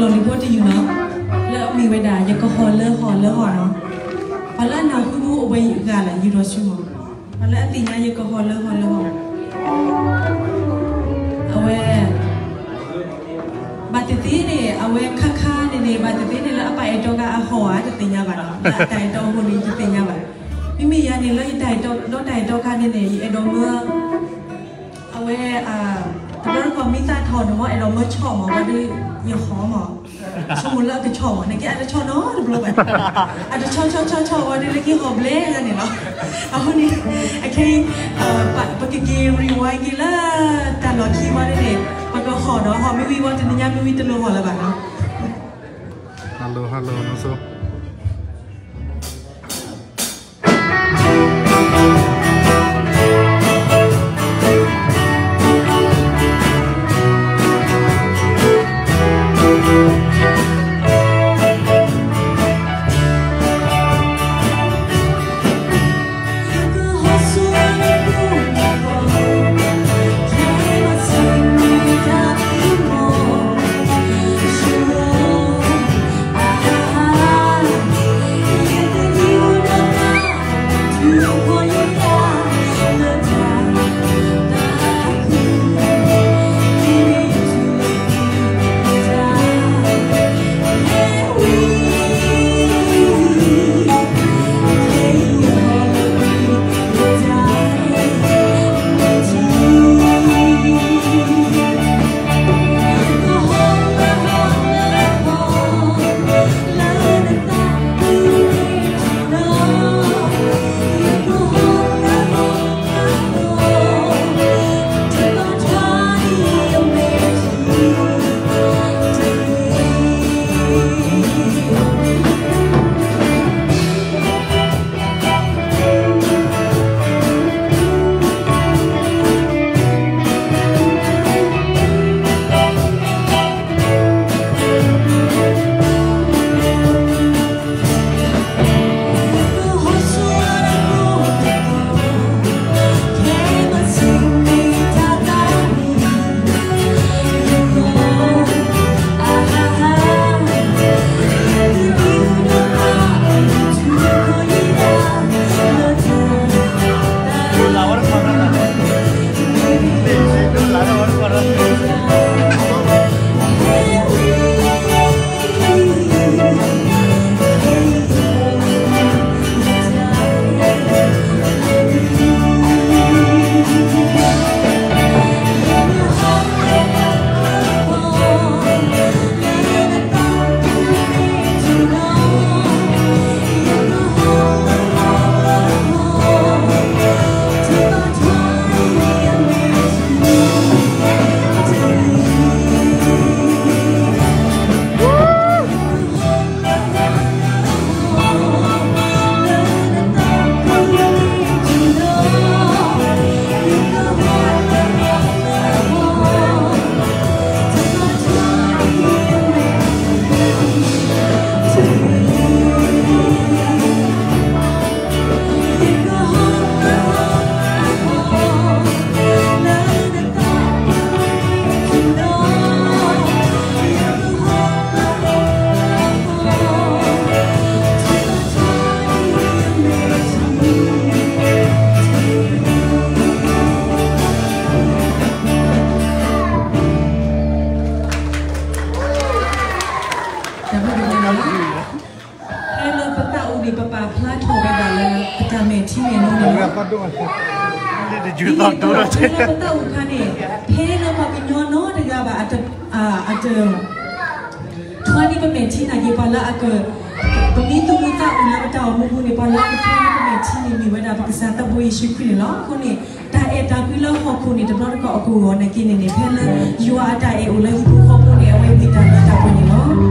လီၤလံၤဖိတယုၢ်နီၤ, လၢအမ့ၢ်ဝဲဒၣ် ယကဟီၣ်လၢဟီၣ်လၢဟီၣ်နီၤ, ပှၤလၢအနၢ်ဟူမူအိၣ်ဝဲဂၤလဲၣ် ယူၤဒီးဆူမး, ပှၤလၢအသ့ၣ်ညါယကဟီၣ်လၢဟီၣ်လၢဟီၣ်, အဝဲ ဘၣ်သ့ၣ်သ့ၣ်န့ၣ် အဝဲခါခါန့ၣ်န့ၣ် ဘၣ်သ့ၣ်သ့ၣ်န့ၣ်လၢအပၢ်အဲၣ်တီကါအဟီၣ်ဧါ တသ့ၣ်ညါဘၣ်နီၤ, လၢအတၢ်အဲၣ်တီအဟီၣ်န့ၣ် တသ့ၣ်ညါဘၣ်. မ့မ့ၢ်ယၤန့ၣ် လၢယတၢ်အဲၣ်တီ ဒီးတၢ်အဲၣ်တီကါန့ၣ်န့ၣ် ယအဲၣ်ဒိးမၢ အဝဲ တဘျီတခီၣ်မ့ၢ်သးထီၣ်န့ၣ်မ့ၢ် အဲၣ်ဒိးမၢဆီၣ်မး ဘၣ်ဒီး ယဟီၣ်မး ဆိကမိၣ်လၢအကဆီၣ်မး နက့အတဆီၣ်နီတဘျီဘၣ်, အတဆီၣ်ဆီၣ်ဆီၣ်ဆီၣ်ဝဲဒၣ်လၢက့ဟီၣ်ဘျဲၣ်န့ၣ်လီၤ. အဃိန့ၣ် အခဲအံၤ ပကက့ၤ rewind က့ၤလၢတၢ်လီၢ်ခံဝဲဒၣ်န့ၣ် ပကဟီၣ်ဒီးဟီၣ်မ့ၢ်ဝံၤဝဲတနံၤညါမ့ၢ်ဝံၤတလိၣ်ဟီၣ်လၢၤဘၣ်နီၤ. Hello hello နီၢ်စိ ဖဲလၢပသးအိၣ်န့ၣ် ပပာ်ဖျါထီၣ်ဝဲဒၣ်လၢ ပတၢ်မဲာ်ထံမဲာ်နိန့ၣ်လီၤ. ဒ်သိးလၢပသးအိၣ်အခါန့ၣ် ဖဲလၢပှၤကညီနီတဂၤဘၣ် အတ ထွါန့ၢ်ပမဲာ်ထံနာ်က့ ပှၤလၢအက ပမ့ၢ်သူၣ်မံသးအိၣ်လၢပတၢ်အိၣ်မူပူၤန့ၣ် ပှၤလၢအကထွါန့ၢ်ပမဲာ်ထံန့ၣ် မ့ၢ်ဝဲဒၣ်ပကစၢ်သးဘိယ့ၣ်ၡူးခရံာ်န့ၣ်လီၤ. အဃိန့ၣ် တၢ်အဲၣ်တၢ်ကွံလၢဟီၣ်ခိၣ်န့ၣ် တဘျီတခီၣ်အကဂီၢ်နာ်က့န့ၣ်န့ၣ် ဖဲလၢယွၤအတၢ်အဲၣ်အိၣ်လၢဟံၣ်ဖိဃီဖိန့ၣ် အဝဲမ့ၢ်တၢ်လၢတၢ်ပှဲၤန့ၣ်လီၤ.